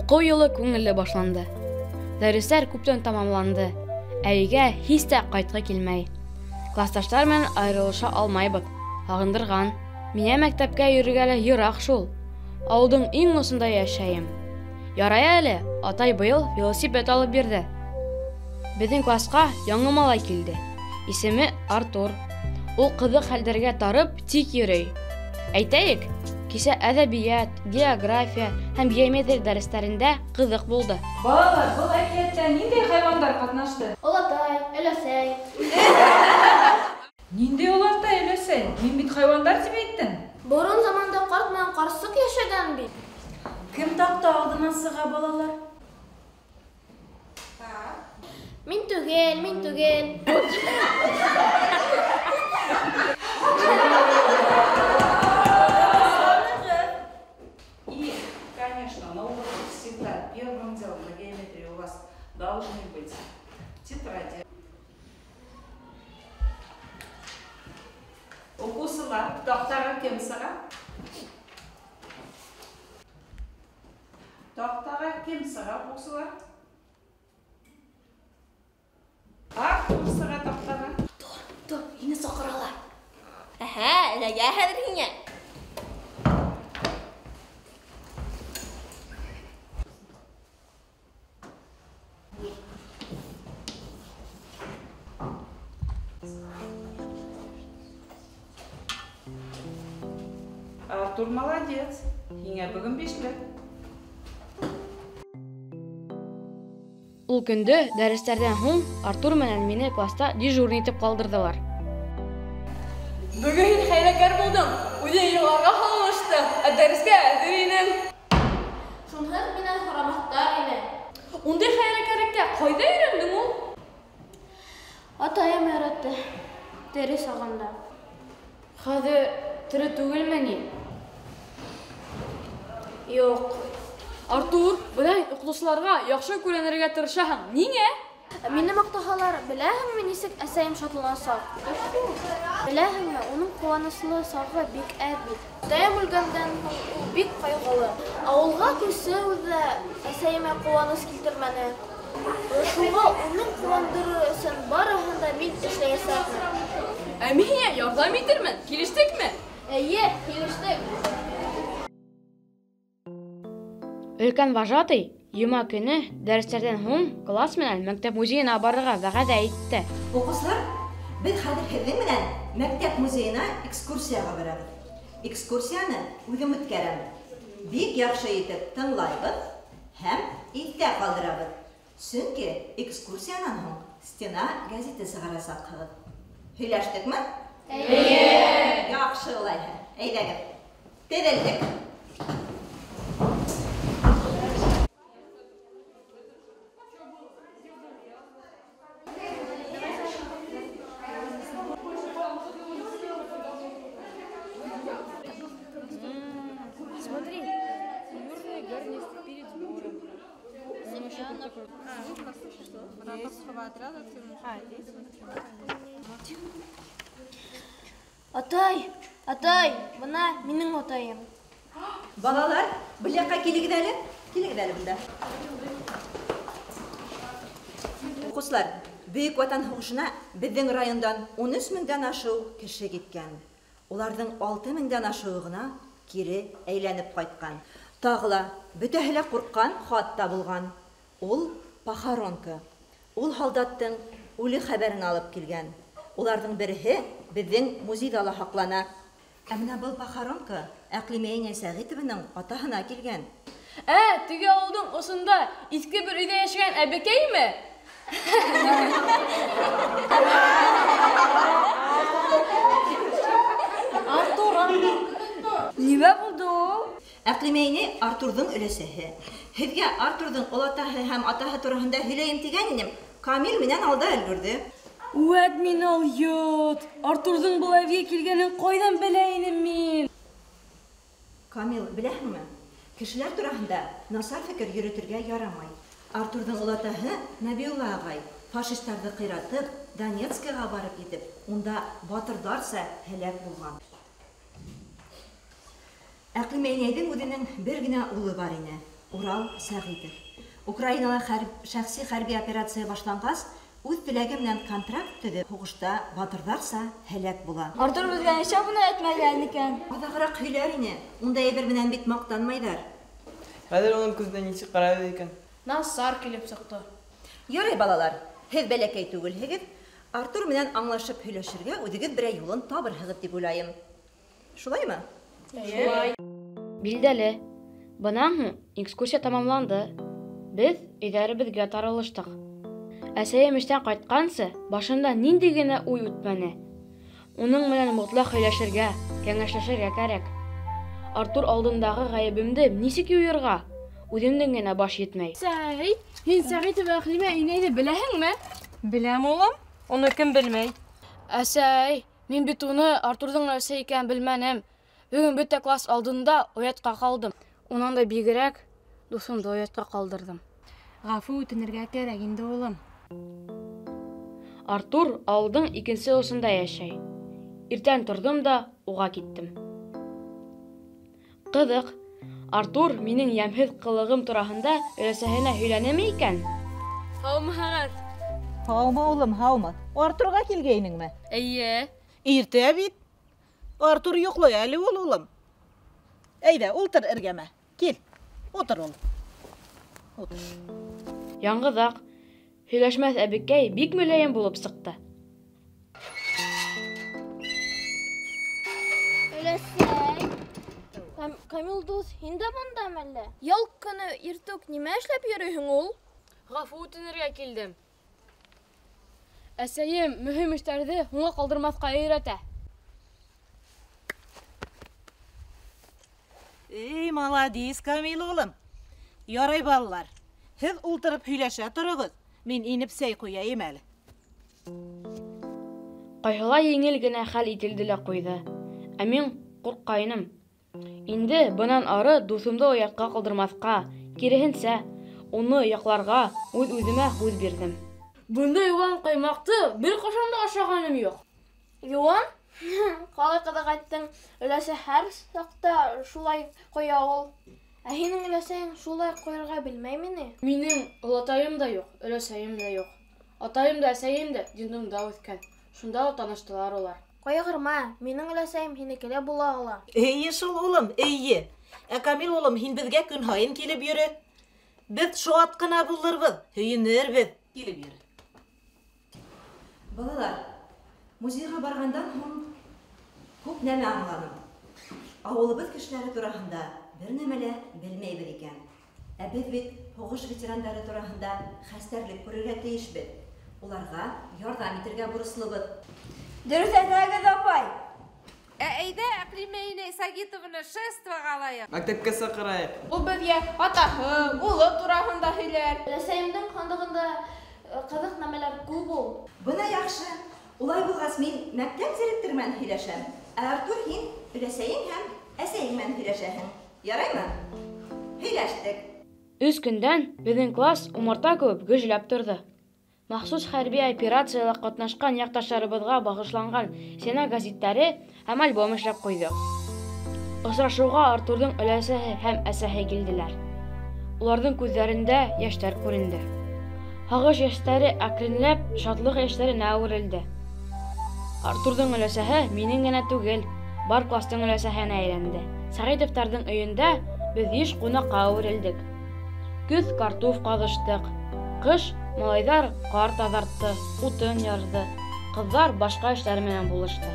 Уҡыу йылы күңелле башланды. Дәрестәр күптән тамамланды. Ә өйгә һис тә ҡайтҡы килмәй. Класташтар менән айырылыша алмайбыҙ. Һағындырған. Миңә мәктәпкә йөрөргә лә йыраҡ шул. Ауылдың иң осонда йәшәйем. Ярай әле, атай быйыл велосипед алып бирҙе. Беҙҙең класҡа яңы малай килде. Исеме Артур. Ул ҡыҙыҡ хәлдәргә тарып тик йөрөй. Әйтәйек, кисә әҙәбиәт, география һәм геометрия дәрестәрендә ҡыҙыҡ булды. Балалар, был әкиәттә ниндәй хайвандар ҡатнашты? Олатай, өләсәй. Ниндәй олатай, өләсәй? Мин бит хайвандар тип әйттем. Борон заманда ҡарт менән ҡарсыҡ йәшәгән бит. Кем таҡта алдынан сыға, балалар? Мин түгел, мин түгел. И, конечно, на уроках всегда первым делом на геометрии у вас должны быть тетради. Уҡыусылар, таҡтаға кем сыға? Таҡтаға кем сыға, уҡыусылар? Артур сыға таҡтаға. Тор, тор, һине саҡыралар. Әһә, эләгә хәҙер һиңә. Артур молодец. Һиңә бөгөн бишле. Ул көндө дәрестәрҙән һуң Артур менән мине класта дежурный итеп ҡалдырҙылар. Бөгөн һин хәйләкәр булдың. Үҙең иларға һалыштың, ә дәрескә әҙер инең. Шунһыҙ минән һорамаҫтар ине. Ундай хәйләкәрлеккә ҡайҙа өйрәндең ул? Атайым өйрәтте. Тере сағында. Хәҙер тере түгелме ни? Юҡ. Артур, бына һин уҡытыусыларға яҡшы күренергә тырышаһың. Ниңә? Мине маҡтаһалар, беләһеңме нисек әсәйем шатланасаҡ? Беләһеңме, уның ҡыуаныслы сағы бик әҙ бит. Атайым үлгәндән һуң ул бик ҡайғылы. Ауылға күсеү ҙә әсәйемә ҡыуаныс килтермәне. Шуға уның ҡыуандырыр өсөн барыһын да мин эшләйәсәкмен. Ә мин һиңә ярҙам итермен. Килештекме? Эйе, килештек. Өлкән вожатый йома көнө дәрестәрҙән һуң класс менән мәктәп музейына барырға вәғәҙә итте. Уҡыусылар, беҙ хәҙер һеҙҙең менән мәктәп музейына экскурсияға барабыҙ. Экскурсияны үҙем үткәрәм. Бик яҡшы итеп тыңлайбыҙ һәм иҫтә ҡалдырабыҙ. Сөнки экскурсиянан һуң стена гәзите сығарасаҡһығыҙ. Һөйләштекме? Эйе! Яҡшы улайһа. Әйҙәгеҙ. Теҙелдек. Смотри, южный гарнист перед сбором. Атай, атай, бына минең атайым. Балалар, был яҡҡа килегеҙ әле. Килегеҙ әле бында. Уҡыусылар, Бөйөк Ватан һуғышына беҙҙең райондан 13 меңдән ашыу кеше киткән. Уларҙың 6 меңдән ашыуы ғына кире әйләнеп ҡайтҡан. Тағы ла бөтәһе лә ҡурҡҡан хат табылған. Ул похоронка. Ул һалдаттың үле хәбәрен алып килгән. Уларҙың береһе беҙҙең музейҙа ла һаҡлана. Ә бына был похоронка Әҡлимә инәй Сәғитованың атаһына килгән. Ә, теге ауылдың осонда иҫке бер өйҙә йәшәгән әбекәйме? Артур, Артур. Нимә булды ул? Әҡлимә инәй Артурҙың өләсәһе. Һеҙгә Артурҙың олатаһы һәм атаһы тураһында һөйләйем тигән инем. Камил минән алда өлгөрҙө. Үәт мин алйот. Артурҙың был әбейгә килгәнен ҡайҙан белә инем мин? Камил, беләһеңме? Кешеләр тураһында насар фекер йөрөтөргә ярамай. Артурҙың олатаһы Нәбиулла ағай фашисттарҙы ҡыйратып, Донецкиға барып етеп, унда батырҙарса һәләк булған. Әҡлимә инәйҙең үҙенең бер генә улы бар ине. Урал Сәғитов. Украинала шәхси хәрби операция башланғас, үҙ теләге менән контракт төҙөп, һуғышта батырҙарса һәләк була. Артур беҙгә нишләп уны әйтмәгән икән? Аҙағыраҡ һөйләр ине. Ундай әйбер менән бит маҡтанмайҙар. Хәҙер уның күҙенә нисек ҡарайбыҙ икән? Насар килеп сыҡты. Ярай, балалар, һеҙ бәләкәй түгелһегеҙ. Артур менән аңлашып һөйләшергә үҙегеҙ берәй юлын табырһығыҙ тип уйлайым. Шулаймы? Шулай. Билдәле. Бынан һуң экскурсия тамамланды. Беҙ өйҙәребеҙгә таралыштыҡ. Әсәйем эштән ҡайтҡансы башымда ниндәй генә уй үтмәне. Уның менән мотлаҡ һөйләшергә, кәңәшләшергә кәрәк. Артур алдындағы ғәйебемде нисек юйырға? Үҙемдең генә баш етмәй. Сәй, һин Сәғитова Әҡлимә инәйҙе беләһеңме? Беләм, улым. Уны кем белмәй? Әсәй, мин бит уны Артурҙың өләсәһе икәнен белмәнем. Бөгөн бөтә класс алдында оятҡа ҡалдым. Унан да бигерәк дуҫымды оятҡа ҡалдырҙым. Ғәфү үтенергә кәрәк инде, улым. Артур ауылдың икенсе осонда йәшәй. Иртән торҙом да уға киттем. Ҡыҙыҡ, Артур минең йәмһеҙ ҡылығым тураһында өләсәһенә һөйләнеме икән? Һаумыһығыҙ? Һаумы, улым, һаумы. Артурға килгәйнеңме? Эйе. Иртә бит. Артур йоҡлай әле ул, улым. Әйҙә, ултыр эргәмә. Кил, ултыр, улым. Ултыр. Яңғыҙаҡ, һөйләшмәҫ әбекәй бик мөләйем булып сыҡты. Өләсәй, Камил дуҫ, һин дә бындамы әллә? Ял көнө иртүк нимә эшләп йөрөйһөң ул? Ғәфү үтенергә килдем. Әсәйем мөһим эштәрҙе һуңға ҡалдырмаҫҡа өйрәтә. Эй, молодец, Камил улым. Ярай, балалар, һеҙ ултырып һөйләшә тороғоҙ. Мин инеп сәй ҡуяйым әле. Ҡайһылай еңел генә хәл ителде лә ҡуйҙы. Ә мин ҡурҡҡайным. Инде бынан ары дуҫымды оятҡа ҡалдырмаҫҡа, киреһенсә, уны яҡларға үҙ-үҙемә һүҙ бирҙем. Бындай йыуан ҡаймаҡты бер ҡасан да ашағаным юҡ. Йыуан? Ҡалай ҡыҙыҡ әйттең. Өләсә һәр саҡта шулай ҡоя ул. Ә һинең өләсәйең шулай ҡойорға белмәйме ни? Минең олатайым да юҡ, өләсәйем дә юҡ. Атайым да, әсәйем дә детдомда үҫкән. Шунда ла таныштылар улар. Ҡайғырма, минең өләсәйем һинеке лә була ала. Эйе шул, улым, эйе. Ә Камил улым, һин беҙгә көн һайын килеп йөрө. Беҙ шат ҡына булырбыҙ, һөйөнөрбөҙ. Килеп йөрө. Балалар, музейға барғандан һуң күп нәмә аңланым. Ауылыбыҙ кешеләре тураһында бер нәмә лә белмәйбеҙ икән. Ә беҙ бит һуғыш ветерандары тураһында хәстәрлек күрергә тейешбеҙ. Уларға ярҙам итергә бурыслыбыҙ. Дөрөҫ әйтәһегеҙ, апай. Ә әйҙә, Әҡлимә инәй Сәғитованы шествоға алайыҡ. Мәктәпкә саҡырайыҡ. Ул беҙгә атаһы, улы тураһында һөйләр. Өләсәйемдең һандығында ҡыҙыҡ нәмәләр күп ул. Бына яҡшы. Улай булғас, мин мәктәп директоры менән һөйләшәм. Ә Артур, һин өләсәйең һәм әсәйең менән һөйләшәһең. Яраймы? Һөйләштек. 3 көндән беҙҙең класс умарта кеүек гөжләп торҙо. Махсус хәрби операцияла ҡатнашҡан яҡташтарыбыҙға бағышланған стена гәзиттәре һәм альбом эшләп ҡуйҙыҡ. Осрашыуға Артурҙың өләсәһе һәм әсәһе килделәр. Уларҙың күҙҙәрендә йәштәр күренде. Һағыш йәштәре әкренләп шатлыҡ йәштәренә әүерелде. Артурҙың өләсәһе минең генә түгел, бар кластың өләсәһенә әйләнде. Сәғитовтарҙың өйөндә беҙ йыш ҡунаҡҡа әүерелдек. Көҙ картуф ҡаҙыштыҡ, ҡыш малайҙар ҡар таҙартты, утын ярҙы, ҡыҙҙар башҡа эштәр менән булышты.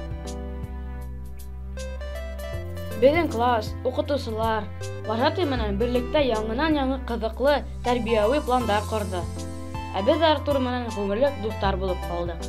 Беҙҙең класс, уҡытыусылар, вожатый менән берлектә яңынан-яңы ҡыҙыҡлы тәрбиәүи пландар ҡорҙо. Ә беҙ Артур менән ғүмерлек дуҫтар булып ҡалдыҡ.